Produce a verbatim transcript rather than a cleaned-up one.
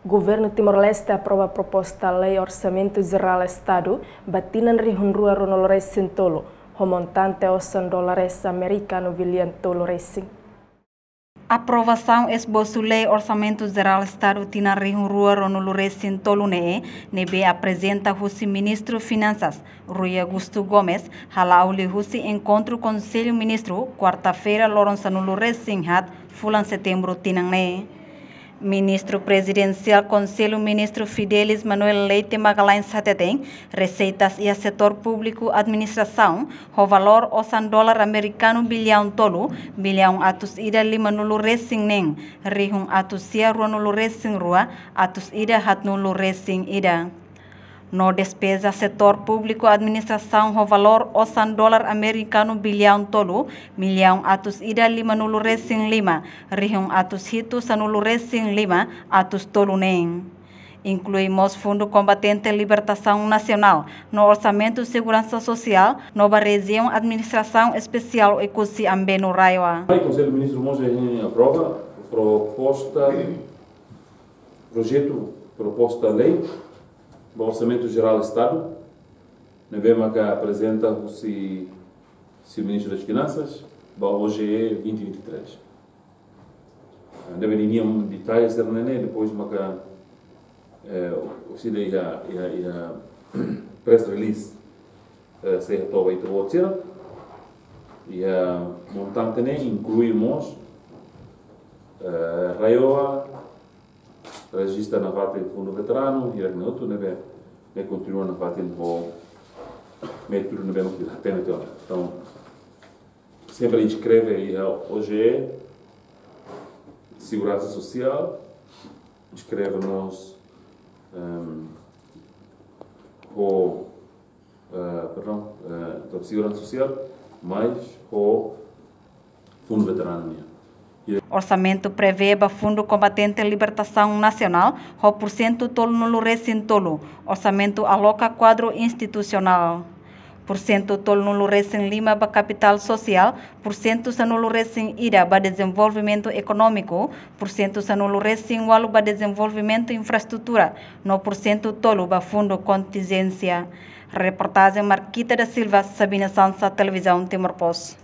Governu Timor-Leste aprova proposta lei Orsamentu Jerál Estadu ba tinan rihun rua ruanulu-resin-tolu, ho montante osan dólares amerikanu biliaun tolu resin. Aprovasaun esbosu lei Orsamentu Jerál Estadu tinan rihun rua ruanulu-resin-tolu ne'e, ne'ebé aprezenta husi Ministru Finansas, Rui Augusto Gomes, hala'o liuhusi enkontru Konsellu Ministru, kuarta-feira, loron sanulu-resin-haat, fulan Setembru tinan ne'e. Ministru Prezidensiál Konsellu Ministru Fidelis Manuel Leite Magalhães hateten, reseitas iha setór públiku administrasaun ho valór osan dólar amerikanu biliaun tolu, biliaun atus ida limanulu-resin-neen, rihun atus sia ruanulu-resin-rua, atus ida haatnulu-resin-ida. No despeza setór públiku administrasaun ho valór osan dólar amerikanu biliaun tolu, miliaun atus ida limanulu-resin-lima, rihun atus hitu sanulu-resin-lima, atus tolu neen. Inklui mós Fundu Kombatente Libertasaun Nasionál, no Orsamentu Seguransa Sosiál, no ba Rejiaun Administrasaun Espesiál Oekusi Ambeno RAEOA. Mai Konsellu Ministru mós aprova proposta, projetu, proposta lei ba Orsamentu Jerál Estadu, ne'ebé maka aprezenta husi, husi Ministru das Finansas ba O G E vinte vinte e três. Ne'ebé ninia detalle sira-ne'e, depois maka, eh, orsida iha, iha, iha press release, eh, sei hato'o ba ita-boot sira. Iha montante ne'e inklui mós, eh, RAEOA, rejista nafatin Fundu Veteranu, hirak-ne'e hotu ne'ebé, ne'e kontinua nafatin ho métodu ne'ebé maka ita hatene tiha ona. Entaun, sempre inskreve iha O G E, Seguransa Sosiál, inskreve mós, ehm, ho, eh, perdão, eh, entaun, Seguransa Sosiál, mais ho Fundu Veteranu nian. Orsamentu prevee ba Fundu Kombatente Libertasaun Nasionál ho pursentu tolunulu-resin-tolu, orsamentu aloka kuadru institusionál. Pursentu tolunulu-resin-lima ba kapitál sosiál, pursentu sanulu-resin-ida ba dezenvolvimentu ekonómiku, pursentu sanulu-resin-ualu ba dezenvolvimentu infraestrutura, no pursentu tolu ba fundu kontinjénsia. Reportajen Marquita da Silva, Sabina Sansa, Televizaun Timor Post.